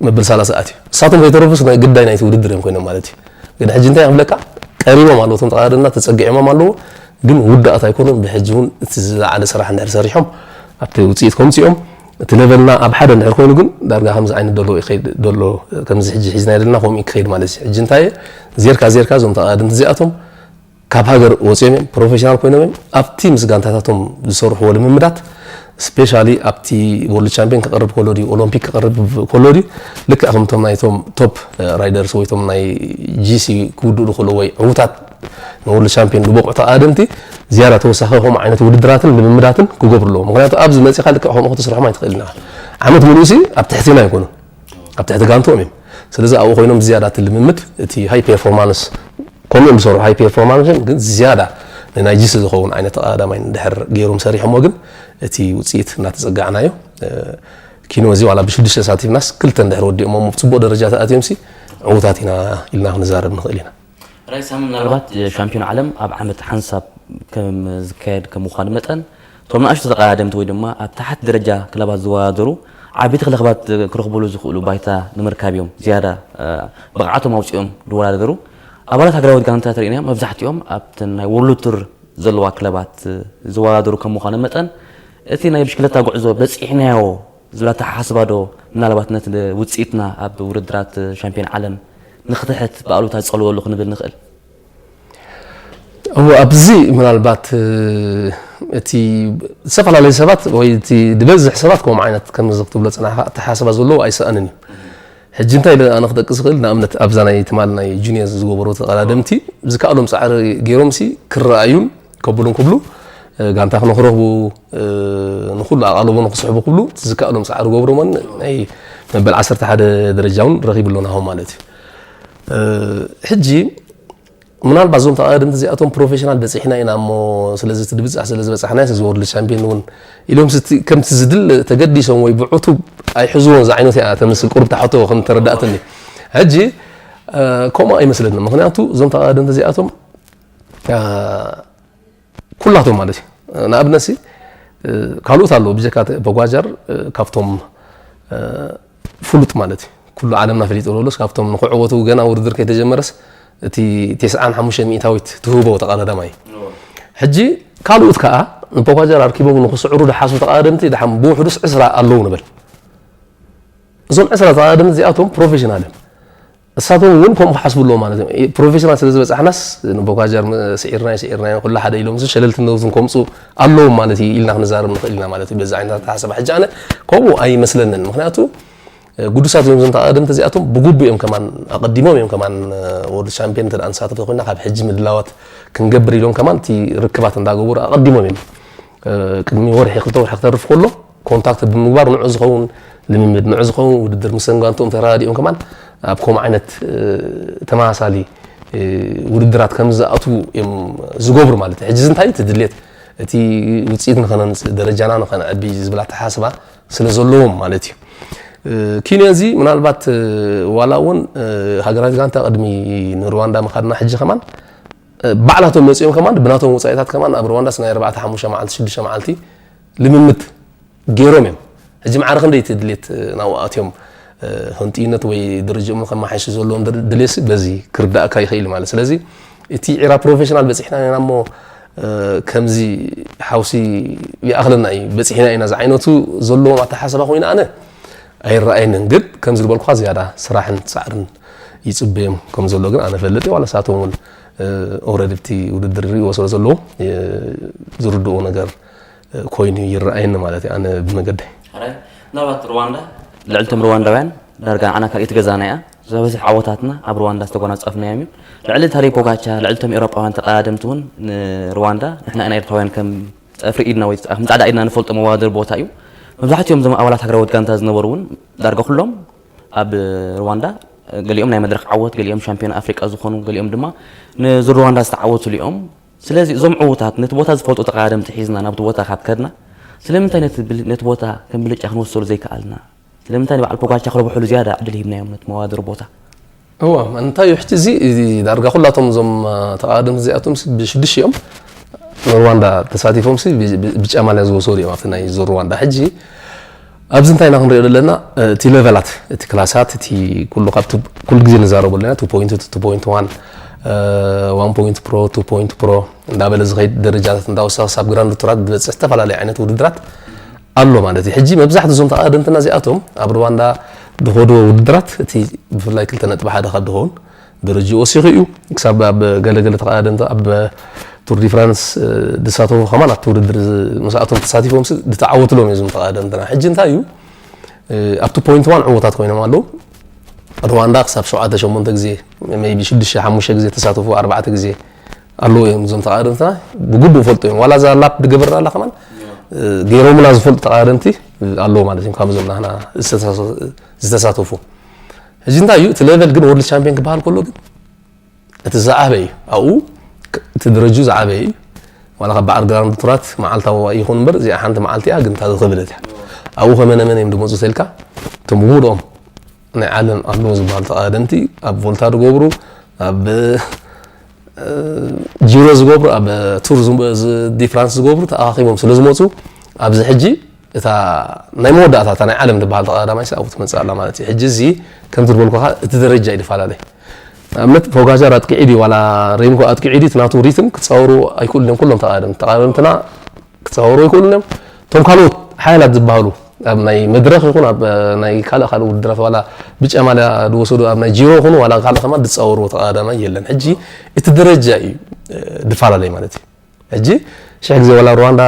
መበል ሰላሳ ኣትዩ። እሳቶም ከይተረፉስ ናይ ግዳይ ናይቲ ውድድር እዮም ኮይኖም ማለት እዩ። ግን ሕጂ እንታይ ክብለካ ቀሪቦም ኣለዉ እቶም ተቐዳደምና ተፀጊዖሞም ኣለዉ። ግን ውዳእት ኣይኮኑን። ብሕጂ እውን እቲ ዝለዓለ ስራሕ እንድሕር ሰሪሖም ኣብቲ ውፅኢት ከምፅኦም እቲ ሌቨልና ኣብ ሓደ እንድሕር ኮይኑ ግን ዳርጋ ከምዚ ዓይነት ደሎ ይኸይድ ደሎ ከምዚ ሕጂ ሒዝና ዘለና ከምኡ ክኸይድ ማለት እዩ። ሕጂ እንታይ ዜርካ ዜርካ እዞም ተቐዳደምቲ እዚኣቶም ካብ ሃገር ወፂኦም እዮም ፕሮፌሽናል ኮይኖም እዮም ኣብቲ ምስ ጋንታታቶም ዝሰርሕዎ ልምምዳት ስፔሻሊ ኣብቲ ወርልድ ቻምፒዮን ክቐርብ ከሎ ድዩ ኦሎምፒክ ክቐርብ ከሎ ድዩ ልክዕ ከምቶም ናይቶም ቶፕ ራይደርስ ወይ ቶም ናይ ጂሲ ክውድኡ ዝኽእሉ ወይ ዕዉታት ንወርልድ ቻምፒዮን ዝበቕዑ ተቐዳደምቲ ዝያዳ ተወሳኺ ከምኡ ዓይነት ውድድራትን ልምምዳትን ክገብሩ ኣለዎም። ምክንያቱ ኣብዚ መፂኻ ልክዕ ከምኡ ክትስርሖም ኣይትኽእልን ኢኻ። ዓመት ሙሉእ ሲ ኣብ ትሕትና ኣይኮኑን። ኣብ ትሕቲ ጋንትኦም እዮም። ስለዚ ኣብኡ ኮይኖም ዝያዳ እቲ ልምምድ እቲ ሃይ ፔርፎርማንስ ከምኡ እዮም ዝሰርሑ ሃይ ፔርፎርማንስ እዮም ግን ዝያዳ ንናይ ጂሲ ዝኸውን ዓይነት ተቐዳዳማይ እንድሕር ገይሮም ሰሪሖሞ ግን እቲ ውፅኢት እናተፀጋዕናዮ ኪኖ እዚ ዋላ ብሽዱሽተ ሳቲፍናስ ክልተ እንድሕር ወዲኦሞ ኣብ ጽቡቕ ደረጃ ተኣትዮም ሲ ዕዉታት ኢና ኢልና ክንዛረብ ንኽእል ኢና። ራይ ሳሚ ምናልባት ሻምፒዮን ዓለም ኣብ ዓመት ሓንሳብ ከም ዝካየድ ከም ምዃኑ መጠን እቶም ንኣሽቱ ተቐዳደምቲ ወይ ድማ ኣብ ታሕቲ ደረጃ ክለባት ዝወዳደሩ ዓበይቲ ክለባት ክረኽብሉ ዝኽእሉ ባይታ ንምርካብ እዮም ዝያዳ ብቕዓቶም ኣውፂኦም ዝወዳደሩ ኣባላት ሃገራዊት ጋንታ ተሪእናዮም መብዛሕትኦም ኣብተን ናይ ወርልድ ቱር ዘለዋ ክለባት ዝወዳደሩ ከም ምዃኑ መጠን እቲ ናይ ብሽክለታ ጉዕዞ በፂሕናዮ ዝብል ኣተሓሳስባ ዶ ምናልባት ነቲ ውፅኢትና ኣብ ውድድራት ሻምፒዮን ዓለም ንክትሕት ብኣሉታ ዝፀልወሉ ክንብል ንኽእል? እዎ ኣብዚ ምናልባት እቲ ዝተፈላለዩ ሰባት ወይ እቲ ዝበዝሕ ሰባት ከምኡ ዓይነት ከምዚ ክትብሎ ፅናሕካ ኣተሓሳስባ ዘለዎ ኣይሰኣንን እዩ። ሕጂ እንታይ ኢለ ኣነ ክጠቅስ ይኽእል ንኣብነት ኣብዛ ናይ ትማል ናይ ጁኒየር ዝገበሩ ተቐዳደምቲ ዝከኣሎም ፃዕሪ ገይሮም ሲ ክረኣዩን ከብሉን ክብሉ ጋንታ ንክረኽቡ ንኩሉ ኣቓልቦ ንክስሕቡ ክብሉ ዝከኣሎም ፃዕሪ ገብሮሞን ናይ መበል ዓሰርተ ሓደ ደረጃ እውን ረኺቡ ኣሎ ናሆም ማለት እዩ። ሕጂ ምናልባት እዞም ተቐዳደምቲ እዚኣቶም ፕሮፌሽናል በፂሕና ኢና እሞ ስለዚ እቲ ድብፃሕ ስለ ዝበፃሕና እዚ ወርልድ ቻምፒዮን እውን ኢሎም ስቲ ከምቲ ዝድል ተገዲሶም ወይ ብዕቱብ ኣይሕዝዎን ዝዓይነት እያ ተምስል ቁሩብ ተሓቶ ከም ተረዳእትኒ። ሕጂ ከምኡ ኣይመስለኒ ምክንያቱ እዞም ተቐዳደምቲ እዚኣቶም ኩላቶም ማለት እዩ። ንኣብነት ሲ ካልኦት ኣለዉ ብጀካ ፖጓጃር ካብቶም ፍሉጥ ማለት እዩ ኩሉ ዓለምና ፈሊጡ ለሎስ ካብቶም ንክዕወቱ ገና ውድድር ከይተጀመረስ እቲ ቴስዓን ሓሙሽተ ሚእታዊት ትህቦ ተቐዳዳማይ ሕጂ ካልኦት ከዓ ንፖጓጃር ኣርኪቦም ንክስዕሩ ድሓሱ ተቐዳደምቲ ድሓም ብውሕዱስ ዕስራ ኣለዉ ንበል። እዞም ዕስራ ተቐዳደምቲ እዚኣቶም ፕሮፌሽናል እዮም። እሳቶም እውን ከምኡ ክሓስቡ ኣለዎ ማለት እዮም። ፕሮፌሽናል ስለ ዝበፃሕናስ ንቦኳጀር ስዒርናዮ ስዒርናዮ ኩሉ ሓደ ኢሎም ሸለልትነቱን ከምፁ ኣለዎም ማለት እዩ ኢልና ክንዛረብ ንኽእል ኢና ማለት እዩ። በዚ ዓይነት ኣተሓሳስባ ሕጂ ኣነ ከምኡ ኣይመስለንን። ምክንያቱ ግዱሳት እዮም እዞም ተቐዳደምቲ እዚኣቶም ብግቡእ እዮም ከማን ኣቐዲሞም እዮም ከማን ወርልድ ቻምፒዮን እንተ ንሳተፍ ተኮይና ካብ ሕጂ ምድላዋት ክንገብር ኢሎም ከማን እቲ ርክባት እንዳገበሩ ኣቐዲሞም እዮም ቅድሚ ወርሒ ክልተ ወርሒ ክተርፍ ከሎ ኮንታክት ብምግባር ንዑ ዝኸውን ልምምድ ንዑ ዝኸውን ውድድር ምስ ሰንጋንቶም ተረዳዲኦም ከማን ኣብ ከምኡ ዓይነት ተመሳሳሊ ውድድራት ከም ዝኣትዉ እዮም ዝገብሩ ማለት እዩ። ሕጂ እንታይ እቲ ድሌት እቲ ውፅኢት ንኸነምፅእ ደረጃና ንኸነዕቢ ዝብል ኣተሓስባ ስለ ዘለዎም ማለት እዩ። ኪንያ እዚ ምናልባት ዋላ እውን ሃገራዊት ጋንታ ቅድሚ ንሩዋንዳ ምኻድና ሕጂ ከማን ባዕላቶም መፂኦም ከማን ብናቶም ወፃኢታት ከማን ኣብ ሩዋንዳስ ናይ ኣርባዕተ ሓሙሽተ መዓልቲ ሽዱሽተ መዓልቲ ልምምድ ገይሮም እዮም። ሕጂ ማዕረ ክንደይ እቲ ድሌት ናብኡ ኣትዮም ህንጥይነት ወይ ደረጃኦም ከመሓይሹ ዘለዎም ድሌት በዚ ክርዳእካ ይኽእል ማለት ስለዚ እቲ ዒራ ፕሮፌሽናል በፂሕና ኢና እሞ ከምዚ ሓውሲ ይኣኽለና እዩ በፂሕና ኢና ዝዓይነቱ ዘለዎም ኣተሓሳባ ኮይኑ ኣነ ኣይረኣየንን ግን ከምዚ ዝበልኩኻ ዝያዳ ስራሕን ፃዕርን ይፅበዮም ከም ዘሎ ግን ኣነ ፈልጥ ዋላ ሳቶም እውን ኦረዲ ብቲ ውድድር ሪእዎ ስለ ዘለዎ ዝርድኡ ነገር ኮይኑ ይረኣየኒ ማለት እዩ ኣነ ብመገደይ። ሓራይ ምናልባት ሩዋንዳ ልዕልቶም ሩዋንዳውያን ዳርጋ ንዓና ካልኢት ገዛና እያ። ዝበዝሕ ዓወታትና ኣብ ሩዋንዳ ዝተጎናጸፍናዮም እዩ። ልዕሊ ታደይ ፖጋቻ፣ ልዕልቶም ኤውሮጳውያን ተቐዳደምቲ እውን ንሩዋንዳ ንሕና ኢና ኤርትራውያን ከም ጸፍሪ ኢድና ወይ ከም ጻዕዳ ኢድና ንፈልጦ መዋደር ቦታ እዩ። መብዛሕትኦም እዞም ኣባላት ሃገራዊት ጋንታ ዝነበሩ እውን ዳርጋ ኩሎም ኣብ ሩዋንዳ ገሊኦም ናይ መድረኽ ዓወት፣ ገሊኦም ሻምፒዮን ኣፍሪቃ ዝኾኑ፣ ገሊኦም ድማ ንዝሩዋንዳ ዝተዓወቱሉ እዮም። ስለዚ እዞም ዕዉታት ነቲ ቦታ ዝፈልጡ ተቐዳደምቲ ሒዝና ናብቲ ቦታ ካብ ከድና ስለምንታይ ነቲ ብል- ነቲ ቦታ ከም ብልጫ ክንወስደሉ ዘይከኣልና? ስለምንታይ ንበዓል ፖጋቻ ክረብሕሉ ዝያዳ ዕድል ሂብናዮም ነቲ መዋደር ቦታ? እዋ እንታይ እዩ ሕጂ እዚ ዳርጋ ኩላቶም እዞም ተቐዳደምቲ እዚኣቶም ብሽዱሽ እዮም ንሩዋንዳ ተሳቲፎም ሲ ብጫ ማልያ ዝወሰዱ እዮም ኣብቲ ናይ ዙር ሩዋንዳ ሕጂ ኣብዚ እንታይ ኢና ክንሪኦ ዘለና እቲ ሌቨላት እቲ ክላሳት እቲ ኩሉ ካብቲ ኩሉ ግዜ ንዛረቡ ኣለና two point two two point one one point pro two point pro እንዳበለ ዝኸይድ ደረጃታት እንዳወሰኸ ሳብ ግራንድ ቱራት ዝበፅሕ ዝተፈላለዩ ዓይነት ውድድራት ኣሎ ማለት እዩ። ሕጂ መብዛሕትኡ እዞም ተቐዳደምትና እዚኣቶም ኣብ ሩዋንዳ ዝኸድዎ ውድድራት እቲ ብፍላይ ክልተ ነጥቢ ሓደ ካብ ዝኸውን ደረጃ ወሲኹ እዩ። ክሳብ ኣብ ገለገለ ተቐዳደምቲ ኣብ ቱር ዲ ፍራንስ ዝሳተፉ ከማን ኣብቲ ውድድር ምስኣቶም ተሳቲፎም ዝተዓወትሎም እዮም እዞም ተቐዳደምትና። ሕጂ እንታይ እዩ ኣብቲ ፖይንት ዋን ዕዉታት ኮይኖም ኣለዉ። ሩዋንዳ ክሳብ ሸውዓተ ሸሞንተ ግዜ ሜይ ቢ ሽዱሽተ ሓሙሽተ ግዜ ተሳተፉ ኣርባዕተ ግዜ ኣለዉ እዮም እዞም ተቐዳደምትና ብግቡእ ፈልጡ እዮም። ዋላ እዛ ላፕ ዝገበርና ኣላ ከማን ገይሮምና ዝፈልጡ ተቐዳደምቲ ኣለዉ ማለት እዮም። ካብ እዞም ናህና ዝተሳተፉ ሕጂ እንታይ እዩ እቲ ሌቨል ግን ወርልድ ቻምፒዮን ክበሃል ከሎ ግን እቲ ዝዓበ እዩ ኣብኡ እቲ ደረጁ ዝዓበ እዩ ዋላ ካብ በዓል ግራንድ ቱራት መዓልታዊ ይኹን እምበር እዚኣ ሓንቲ መዓልቲ እያ ግን እታ ዝኸበደት እያ ኣብኡ ከመነመነ እዮም ዝመፁ ተልካ፣ እቶም ብሙሉኦም ናይ ዓለም ኣለዉ ዝበሃሉ ተቐዳደምቲ ኣብ ቮልታ ዝገብሩ፣ ኣብ እ፣ ጂሮ ዝገብሩ፣ ኣብ ቱር ዝ- ዝ- ዲ ፍራንስ ዝገብሩ ተኣኻኺቦም ስለ ዝመፁ፣ ኣብዚ ሕጂ እታ ናይ መወዳእታ እታ ናይ ዓለም ዝበሃል ተቐዳዳማይ ኣብኡ ትመፅእ ኣላ ማለት እዩ። ሕጂ እዚ ከምቲ ዝበልኩኻ እቲ ደረጃ እዩ ዝፈላለ። ንኣብነት ፖጋቻር ኣጥቂዒ ድዩ ዋላ ሬምኮ ኣጥቂዒ ድዩ፣ እቲ ናቱ ሪትም ክፃወሩ ኣይክእሉን እዮም ኩሎም ተቐዳደምቲ። ተቐዳደምትና ክፃወሩ ኣይክእሉን እዮም። እቶም ካልኦት ሓያላት ዝበሃሉ ኣብ ናይ መድረኽ ይኹን ኣብ ናይ ካልእ ካልእ ውድድራት ዋላ ብጫ ማልያ ዝወሰዱ ኣብ ናይ ጂሮ ይኹን ዋላ ካልእ ከማን ዝፃወሩ ተቐዳዳማይ የለን። ሕጂ እቲ ደረጃ እዩ ዝፈላለይ ማለት እዩ። ሕጂ ሽሕ ግዜ ዋላ ሩዋንዳ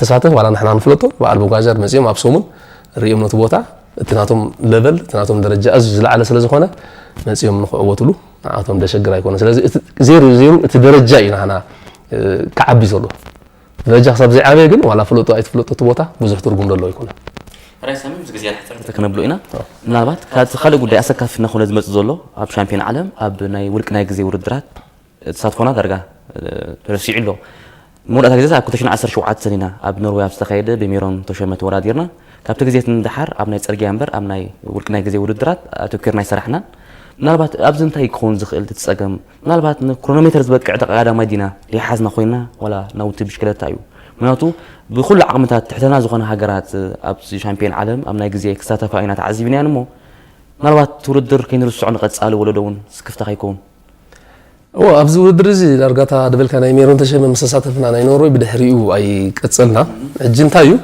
ተሳተፍ ዋላ ንሕና ንፍለጦ በዓል ፖጋቻር መፂኦም ኣብ ሰሙን ርእዮም ነቲ ቦታ እቲ ናቶም ለቨል እቲ ናቶም ደረጃ ኣዝዩ ዝለዓለ ስለ ዝኾነ መፂኦም ንክዕወትሉ ንዓቶም ደሸግር ኣይኮነ። ስለዚ እቲ ዜሩ ዜሩ እቲ ደረጃ እዩ ናህና ክዓቢ ዘሎ። ደረጃ ክሳብ ዘይዓበየ ግን ዋላ ፍለጦ ኣይትፍለጦ እቲ ቦታ ብዙሕ ትርጉም ዘለዎ ኣይኮነን። ራይ ሳሚ ምስ ግዜ ሕፅርቲ ክነብሎ ኢና። ምናልባት ካብቲ ካልእ ጉዳይ ኣሰካፊ እናኾነ ዝመፅእ ዘሎ ኣብ ሻምፒዮን ዓለም ኣብ ናይ ውልቂ ናይ ግዜ ውድድራት ተሳትፎና ዳርጋ ተረሲዑ ኣሎ። መወዳእታ ግዜ ኣብ ክልተ ሽሕን ዓሰርተ ሸውዓተን ኢና ኣብ ኖርወይ ኣብ ዝተኻየደ ብሜሮን ተሾመ ተወዳዲርና። ካብቲ ግዜ ንደሓር ኣብ ናይ ፅርግያ እምበር ኣብ ናይ ውልቂ ናይ ግዜ ውድድራት ኣተኪርና ኣይሰራሕናን። ምናልባት ኣብዚ እንታይ ክኸውን ዝኽእል እቲ ፀገም? ምናልባት ንክሮኖሜተር ዝበቅዕ ተቐዳዳማይ ዲና ዘይሓዝና ኮይና ዋላ ናውቲ ብሽክለታ እዩ? ምክንያቱ ብኩሉ ዓቕምታት ትሕተና ዝኾነ ሃገራት ኣብ ሻምፒዮን ዓለም ኣብ ናይ ግዜ ክሳተፋ ኢና ተዓዚብናያን እሞ ምናልባት እቲ ውድድር ከይንርስዖ ንቐፃሊ ወለዶ እውን ስክፍታ ከይከውን። እዎ ኣብዚ ውድድር እዚ ዳርጋ እታ ዝበልካ ናይ ሜሮን ተሸመ ምስ ተሳተፍና ናይ ኖርወይ ብድሕሪኡ ኣይቀፀልና። ሕጂ እንታይ እዩ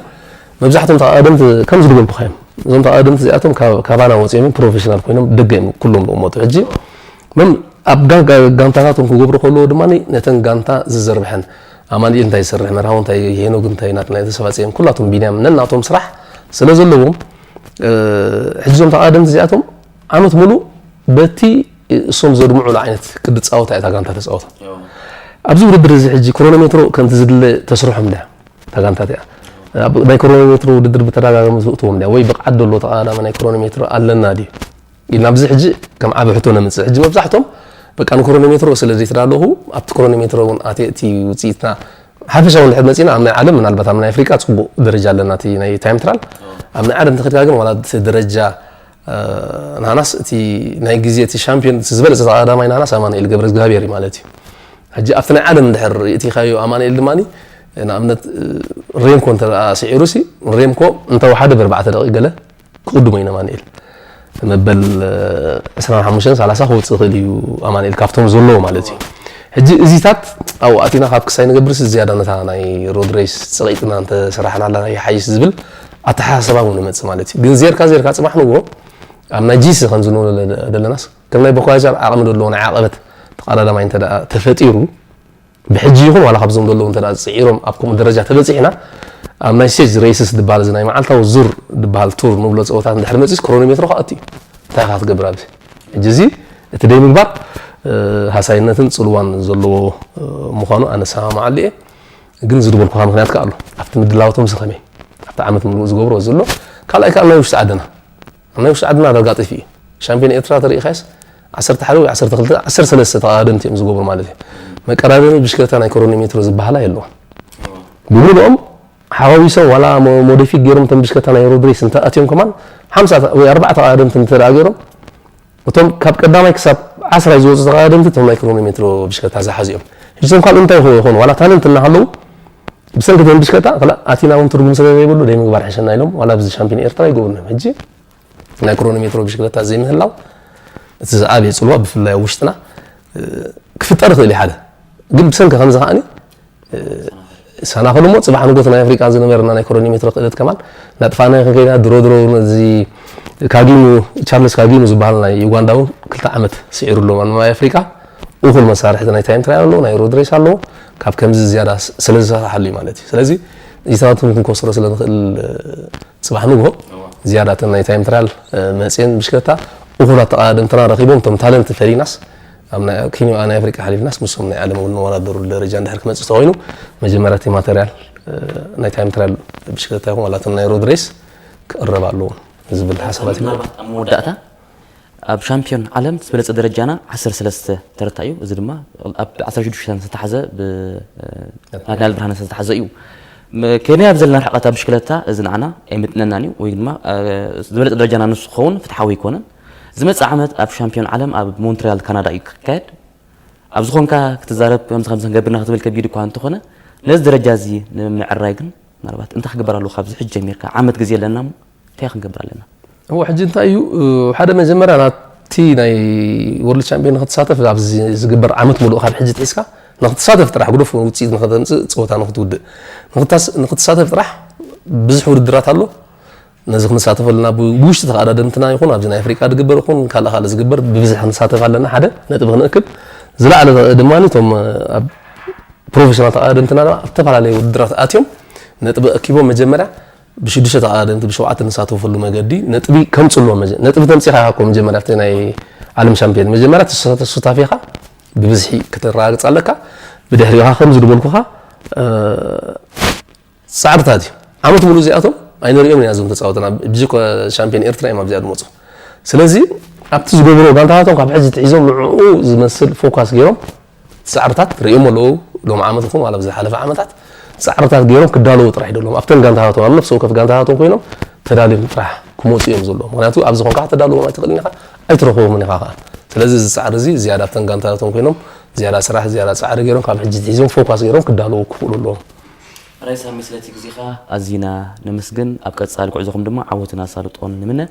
መብዛሕቶም ተቐዳደምቲ ከምዚ ዝበልኩኻ እዮም። እዞም ተቐዳደምቲ እዚኣቶም ካብ- ካባና ወፂኦም እዮም ፕሮፌሽናል ኮይኖም ደገ እዮም ኩሎም ዝቕመጡ። ሕጂ መም ኣብ ጋን- ጋንታታቶም ክገብሩ ከለዎ ድማ ነተን ጋንታ ዝዘርብሐን ኣማኒኤል እንታይ ይሰርሕ፣ መርሃዊ እንታይ፣ ሄኖግ እንታይ፣ ናትናኤል ተስፋጽዮን ኩላቶም ቢንያም ነናቶም ስራሕ ስለ ዘለዎም ሕጂ እዞም ተቐዳደምቲ እዚኣቶም ዓመት ሙሉእ በቲ እሶም ዘድምዑሉ ዓይነት ቅዲ ፃወታ እታ ጋንታ ተፃወታ። ኣብዚ ውድድር እዚ ሕጂ ክሮኖሜትሮ ከምቲ ዝድለ ተስርሖም ድያ እታ ጋንታ እቲኣ? ኣብ ናይ ክሮኖሜትሮ ውድድር ብተደጋጋሚ ትእትዎም ድያ? ወይ ብቕዓት ደሎ ተቐዳዳሚ ናይ ክሮኖሜትሮ ኣለና ድዩ? ኢልና ኣብዚ ሕጂ ከም ዓቢ ሕቶ ነምፅእ። ሕጂ መብዛሕቶም በቃ ንክሮኖሜትሮ ስለ ዘይተዳለኹ ኣብቲ ክሮኖሜትሮ እውን ኣትየ እቲ ውፅኢትና ሓፈሻዊ እንድሕር መፂና ኣብ ናይ ዓለም ምናልባት ኣብ ናይ ኣፍሪቃ ፅቡቅ ደረጃ ኣለና እቲ ናይ ታይም ትራል ኣብ ናይ ዓለም ተኸድካ ግን ዋላ እቲ ደረጃ ናህናስ እቲ ናይ ግዜ እቲ ሻምፒዮን እቲ ዝበለፀ ተቐዳዳማይ ናህናስ ኣማኑኤል ገብረ እግዚኣብሔር እዩ ማለት እዩ። ሕጂ ኣብቲ ናይ ዓለም እንድሕር ርእትካዮ ኣማኑኤል ድማ ንኣብነት ሬምኮ እንተ ስዒሩ ሲ ሬምኮ እንተወሓደ ብርባዕተ ደቂ ገለ ክቕድሞ እዩ ንኣማኑኤል መበል ዕስራን ሓሙሽተን ሰላሳ ክወፅእ ይኽእል እዩ ኣማኑኤል ካብቶም ዘለዎ ማለት እዩ። ሕጂ እዚታት ኣብኡ ኣቲና ካብ ክሳይ ንገብርስ ዝያዳ ነታ ናይ ሮድ ሬስ ፀቒጥና እንተሰራሕናላ ይሓይሽ ዝብል ኣተሓሳስባ እውን ይመፅእ ማለት እዩ። ግን ዜርካ ዜርካ ፅባሕ ንግሆ ኣብ ናይ ጂሲ ከምዚ ንብሎ ዘለናስ ከም ናይ ቦኳጃር ዓቕሚ ዘለዎ ናይ ዓቐበት ተቐዳዳማይ እንተ ተፈጢሩ ብሕጂ ይኹን ዋላ ካብዞም ዘለዉ እንተ ስዒሮም ኣብ ከምኡ ደረጃ ተበፂሕና ኣብ ናይ ስቴጅ ሬስስ ዝበሃል እዚ ናይ መዓልታዊ ዙር ዝበሃል ቱር ንብሎ ፀወታት እንድሕር መፂስ ክሮኖሜትሮ ክኣቱ እዩ። እንታይ ኢኻ ክትገብር ኣብዚ? ሕጂ እዚ እቲ ደይ ምግባር ሃሳይነትን ፅልዋን ዘለዎ ምዃኑ ኣነ ሰማማዓሉ እየ። ግን ዝድበልኩኻ ምክንያት ከ ኣሎ ኣብቲ ምድላውቶም ዝኸመይ ኣብቲ ዓመት ምሉእ ዝገብሮ ዘሎ ካልኣይ ከዓ ናይ ውሽጢ ዓድና ናይ ውሽጢ ዓድና ዳርጋ ጠፊኡ እዩ። ሻምፒዮን ኤርትራ ተሪኢኻስ ዓሰርተ ሓደ ወይ ዓሰርተ ክልተ ዓሰርተ ሰለስተ ተቐዳደምቲ እዮም ዝገብሩ ማለት እዩ። መቀዳደሚ ብሽክለታ ናይ ክሮኖሜትሮ ዝበሃላ የለዋን። ብምሉኦም ሓዋዊሶም ዋላ ሞዲፊክ ገይሮም እቶም ብሽክለታ ናይ ሮድ ሬስ እንተ ኣትዮም ከማን ሓምሳ ወይ ኣርባዕተ ተቐዳደምቲ እንተ ገይሮም እቶም ካብ ቀዳማይ ክሳብ ዓስራይ ዝወፁ ተቐዳደምቲ እቶም ናይ ክሮኖሜትሮ ብሽክለታ ዝሓዙ እዮም። ሕጂ እቶም ካልእ እንታይ ይኾኑ ዋላ ታለንት እናሃለዉ ብሰንኪ እቶም ብሽክለታ ክላ ኣቲና እውን ትርጉም ስለ ዘይብሉ ደይ ምግባር ሕሸና ኢሎም ዋላ ኣብዚ ሻምፒዮን ኤርትራ ይገብሩን እዮም። ሕጂ ናይ ክሮኖሜትሮ ብሽክለታ ዘይምህላው እቲ ዝዓበየ ፅልዋ ብፍላይ ኣብ ውሽጥና ክፍጠር ይኽእል እዩ ሓደ ግን ብሰንኪ ከምዚ ከዓኒ ሰናኽል እሞ ፅባሕ ንጎት ናይ ኣፍሪቃ ዝነበረና ናይ ክሮኖሜትሮ ክእለት ከማን ናጥፋና ክንከይና ድሮ ድሮ እዚ ካጊሙ ቻርልስ ካጊሙ ዝበሃል ናይ ዩጋንዳ እውን ክልተ ዓመት ስዒሩ ኣሎ ማንማይ ኣፍሪቃ እኹል መሳርሕቲ ናይ ታይም ትራይ ኣለዎ ናይ ሮድሬስ ኣለዎ ካብ ከምዚ ዝያዳ ስለ ዝሰራሓሉ እዩ ማለት እዩ ስለዚ እዚታትን ክንከስሮ ስለ ንኽእል ፅባሕ ንግሆ ዝያዳተን ናይ ታይም ትራያል መፅየን ብሽክለታ እኹላት ተቐዳደምትና ረኺቦም እቶም ታለንት ፈሊናስ ኣብ ናይ ኬንያ ናይ ኣፍሪቃ ሓሊፍናስ ምስም ናይ ዓለም እውን ንወዳደሩ ደረጃ እንድሕር ክመፅእ ተኮይኑ መጀመርያ እቲ ማተርያል ናይ ታይም ትራያል ብሽክለታ ይኹን ዋላትን ናይ ሮድ ሬስ ክቕረብ ኣለዎ ዝብል ሓሳባት እዩ። ምናልባት ኣብ መወዳእታ ኣብ ሻምፒዮን ዓለም ዝበለፀ ደረጃና ዓሰርተ ሰለስተ ተረታ እዩ። እዚ ድማ ኣብ ዓሰርተ ሽዱሽተ ዝተሓዘ ብናትናኤል ብርሃነ ዝተሓዘ እዩ። ከመይ ኣብ ዘለና ርሕቐት ኣብ ብሽክለታ እዚ ንዓና ኣይምጥነናን እዩ፣ ወይ ድማ ዝበለፀ ደረጃና ንሱ ክኸውን ፍትሓዊ ኣይኮነን። ዝመፅእ ዓመት ኣብ ሻምፒዮን ዓለም ኣብ ሞንትሪያል ካናዳ እዩ ክካየድ። ኣብ ዝኾንካ ክትዛረብ ከምዚ ከምዚ ክንገብርና ክትብል ከቢድ እኳ እንተኾነ፣ ነዚ ደረጃ እዚ ንምዕራይ ግን ምናልባት እንታይ ክግበር ኣለዎ? ካብዚ ሕጂ ጀሚርካ ዓመት ግዜ ኣለና እሞ እንታይ ክንገብር ኣለና? እዎ፣ ሕጂ እንታይ እዩ? ሓደ መጀመርያ ናቲ ናይ ወርልድ ቻምፒዮን ንክትሳተፍ ኣብዚ ዝግበር ዓመት ሙሉእ ካብ ሕጂ ትሒዝካ ንክትሳተፍ ጥራሕ ግደፍ ውፅኢት ንክተምፅእ ፀወታ ንክትውድእ ንክታስ- ንክትሳተፍ ጥራሕ ብዙሕ ውድድራት ኣሎ። ነዚ ክንሳተፍ ኣለና። ብ- ብውሽጢ ተቐዳደምትና ይኹን ኣብዚ ናይ ኣፍሪቃ ዝግበር ይኹን ካልእ ካልእ ዝግበር ብብዝሒ ክንሳተፍ ኣለና። ሓደ ነጥቢ ክንእክብ ዝለዓለ ድማ እቶም ኣብ ፕሮፌሽናል ተቐዳደምትና ኣብ ዝተፈላለዩ ውድድራት ኣትዮም ነጥቢ ኣኪቦም መጀመርያ ብሽዱሽተ ተቐዳደምቲ ብሸውዓተ ንሳተፈሉ መገዲ ነጥቢ ከምፅሎም መጀ- ነጥቢ ተምፂኻ እኮ መጀመርያ ኣብቲ ናይ ዓለም ሻምፒዮን መጀመርያ ተሳተ- ተሳታፊኻ ብብዝሒ ክትረጋግፅ ኣለካ። ብድሕሪኻ ከምዚ ዝበልኩኻ ፃዕርታት እዩ። ዓመት ሙሉ እዚኣቶም ኣይንሪኦም ኢና እዞም ተፃወትና ብጅኮ ሻምፒዮን ኤርትራ እዮም ኣብዚኣ ዝመፁ። ስለዚ ኣብቲ ዝገብሮ ጋንታታቶም ካብ ሕዚ ትሒዞም ንዕኡ ዝመስል ፎካስ ገይሮም ፃዕርታት ሪኦም ኣለዉ። ሎም ዓመት ይኹን ዋላ ዝሓለፈ ዓመታት ፃዕርታት ገይሮም ክዳለዉ ጥራሕ ይደሎም ኣብተን ጋንታታቶም ኣብ ነፍሲ ወከፍ ጋንታታቶም ኮይኖም ተዳልዮም ጥራሕ ክመፁ እዮም ዘለዎ። ምክንያቱ ኣብዚ ኮንካ ተዳልዎም ኣይትኽእልን ኢኻ ኣይትረኽቦምን ኢኻ ከዓ። ስለዚ እዚ ፃዕሪ እዚ ዝያዳ ኣብተን ጋንታታቶም ኮይኖም ዝያዳ ስራሕ ዝያዳ ፃዕሪ ገይሮም ካብ ሕጂ ትሒዞም ፎካስ ገይሮም ክዳለዉ ክኽእሉ ኣለዎም። ራይሳ ምስለቲ ግዜኻ ኣዚና ነመስግን። ኣብ ቀጻሊ ጉዕዞኹም ድማ ዓወትን ኣሳልጦን ንምነ።